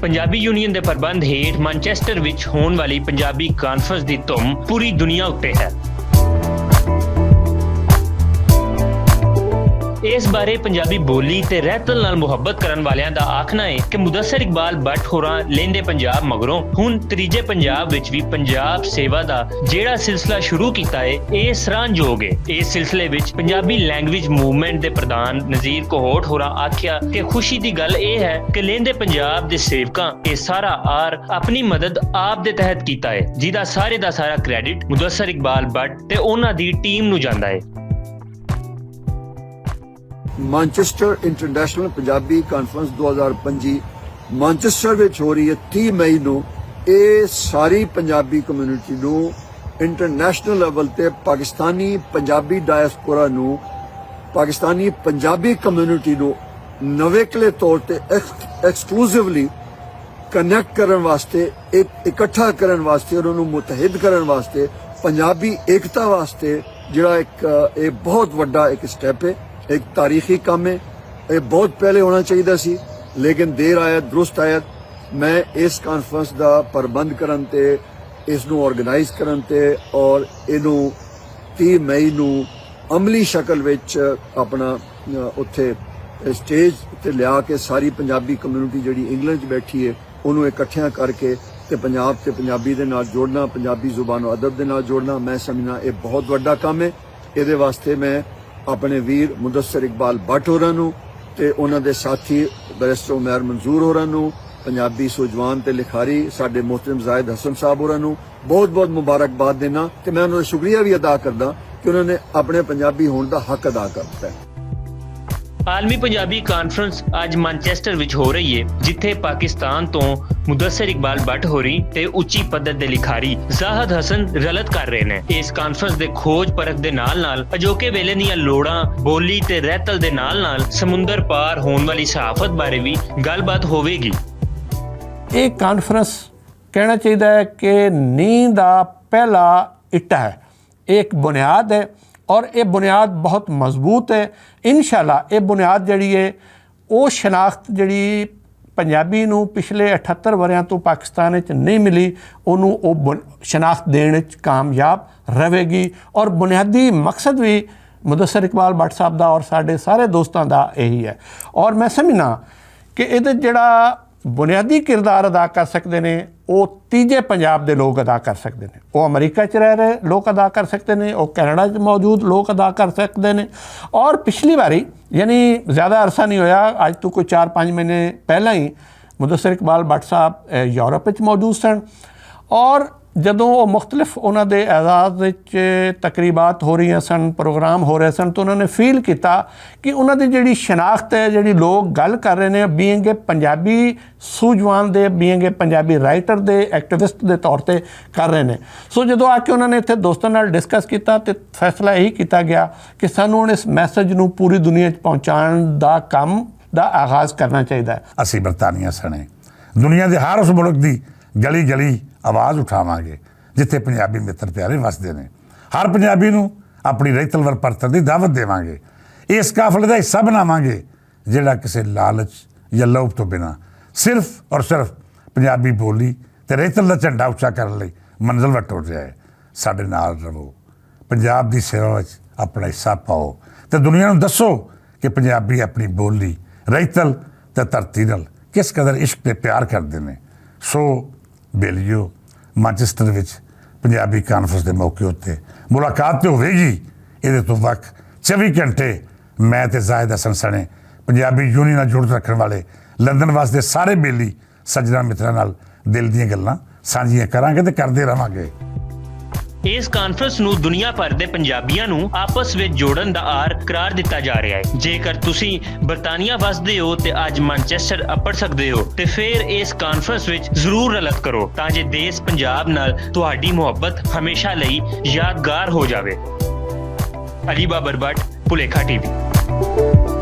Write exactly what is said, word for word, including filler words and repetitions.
پنجابی یونین دے پربند ہیٹھ مانچسٹر وچ ہون والی پنجابی کانفرنس دی تم پوری دنیا اتے ہے۔ اس بارے پنجابی بولی تے رہتل نال محبت کرن والیاں دا آکھنا ہے کہ مدثر اقبال بٹ ہوراں لیندے پنجاب مگروں ہن تریجے پنجاب وچ وی پنجاب سیوا دا جیڑا سلسلہ شروع کیتا ہے، ایہہ سران جوگ ہے۔ اس سلسلے وچ پنجابی لینگویج موومنٹ دے پردھان نذیر کوہوٹ ہوراں آکھیا کہ خوشی دی گل ایہہ ہے کہ لیندے پنجاب دے سیوکاں ایہہ سارا آر اپنی مدد آپ دے تحت کیتا ہے، جیہدا سارے دا سارا کریڈٹ مدثر اقبال بٹ تے انہاں دی ٹیم نوں جاندا ہے۔ مانچسٹر انٹرنیشنل پنجابی کانفرنس دو ہزار پنجی مانچسٹر وچ ہو رہی ہے تیس مئی نوں۔ اے ساری پنجابی کمیونٹی نوں انٹرنیشنل لیول تے پاکستانی پنجابی ڈائسپورا نوں پاکستانی پنجابی کمیونٹی نوں نویکلے طور تے ایکسکلوسیولی کنیکٹ کرن واسطے، اکٹھا کرن واسطے اور انہوں متحد کرن واسطے، پنجابی ایکتا واسطے جڑا ایک اے بہت وڈا ایک سٹیپ ہے، ایک تاریخی کام ہے۔ اے بہت پہلے ہونا چاہیدا سی، لیکن دیر آیا درست آیا۔ میں اس کانفرنس دا پربند کرن تے اس نوں آرگنائز کرن تے اور اینوں تیس مئی نوں عملی شکل وچ اپنا اتھے سٹیج تے لیا کے ساری پنجابی کمیونٹی جڑی انگلینڈ وچ بیٹھی ہے، انہوں اکٹھیاں کر کے تے پنجاب تے پنجابی دے نال جوڑنا، پنجابی زبان و ادب دے نال جوڑنا، میں سمجھنا اے بہت وڈا کام ہے۔ ایہدے واسطے میں اپنے ویر مدثر اقبال بٹ ہوراں نوں تے انہاں دے ساتھی بیرسٹر عمیر منظور ہوراں نوں، پنجابی سوجوان تے لکھاری ساڈے محترم زاہد حسن صاحب ہوراں نوں بہت بہت مبارکباد دینا تے میں انہاں دا شکریہ وی ادا کردا کہ انہاں نے اپنے پنجابی ہون دا حق ادا کر دتا ہے۔ عالمی پنجابی کانفرنس اج مانچسٹر وچ ہو رہی ہے، جتھے پاکستان تو مدثر اقبال بٹ ہوری تے اچی پدر دے لکھاری زاہد حسن رلت کر رہے نے۔ اس کانفرنس دے کھوج پرکھ دے نال نال اجوکے ویلے دیاں لوڑاں، بولی تے رہتل دے نال نال سمندر پار ہون والی صحافت بارے وی گل بات ہووے گی۔ ایک کانفرنس کہنا چاہیدا ہے کہ نیند دا پہلا اٹا ہے، ایک بنیاد ہے، اور یہ بنیاد بہت مضبوط ہے۔ انشاءاللہ یہ بنیاد جڑی ہے، وہ شناخت جڑی پنجابی نوں پچھلے اٹھہتر وریاں تو پاکستان وچ نہیں ملی، انہوں وہ بن- شناخت دین وچ کامیاب رہے گی۔ اور بنیادی مقصد بھی مدثر اقبال بٹ صاحب دا اور ساڈے سارے دوستاں دا یہی ہے۔ اور میں سمجھنا کہ یہ جڑا بنیادی کردار ادا کر سکدے نے، وہ تیجے پنجاب دے لوگ ادا کر سکدے نے۔ وہ امریکہ چ رہ رہے لوگ ادا کر سکدے نے، وہ کینیڈا چ موجود لوگ ادا کر سکدے نے۔ اور پچھلی واری، یعنی زیادہ عرصہ نہیں ہویا، اج تو کوئی چار پانچ مہینے پہلا ہی مدثر اقبال بٹ صاحب یورپ وچ موجود سن، اور جدوں وہ مختلف انہاں دے اعزاز وچ تقریبات ہو رہیاں سن، پروگرام ہو رہے سن، تو انہاں نے فیل کیتا کہ انہاں دی جڑی شناخت ہے، جڑی لوگ گل کر رہے نے، بینگ اے پنجابی سوجوان دے، بینگ اے پنجابی رائٹر دے، ایکٹیوسٹ دے طور تے کر رہے نے۔ سو جدوں آ کے انہاں نے اتھے دوستاں نال ڈسکس کیتا تے فیصلہ یہی کیتا گیا کہ سانوں ہن اس میسج نوں پوری دنیا وچ پہنچان دا کم دا آغاز کرنا چاہیدا ہے۔ اسی برطانیہ سنے دنیا دے ہر اس ملک دی گلی گلی آواز اٹھاواں گے، جتھے پنجابی متر پیارے وسدے نے۔ ہر پنجابی نوں اپنی رہی تلور پرتن دی دعوت دیواں گے۔ اس قافلے دا حصہ بناواں گے، جڑا کسے لالچ یا لوپ تو بنا صرف اور صرف پنجابی بولی تے رہی تل دا جھنڈا اچا کرن لئی منزل وٹو جائے۔ ساڈے نال رہو، پنجاب دی سیوا وچ اپنا حصہ پاؤ، تے دنیا نوں دسو کہ پنجابی اپنی بولی، رہی تل تے دھرتی نال کس قدر عشق تے پیار کردے نے۔ سو بیلیو، مانچسٹر وچ پنجابی کانفرنس دے موقع اتے ملاقات تے ہوے گی۔ ایہدے تو وقت چوی گھنٹے میں تے زاہد حسن سنے پنجابی یونین نال جڑت رکھن والے لندن واسطے سارے بیلی سجنا مترا نال دل دیاں گلاں سانجیاں کراں گے تے کردے رہواں گے۔ اس کانفرنس نوں دنیا بھر دے پنجابیاں نوں آپس وچ جوڑن دا آر قرار دتا جا رہا ہے۔ جے کر تسی برطانیہ وسدے ہو تے اج مانچسٹر اپڑ سکدے ہو، تے فیر اس کانفرنس وچ ضرور رلت کرو، تاں جے دیس پنجاب نال تہاڈی محبت ہمیشہ لئی یادگار ہو جاوے۔ علی بابر بٹ، پلیکھا ٹی وی۔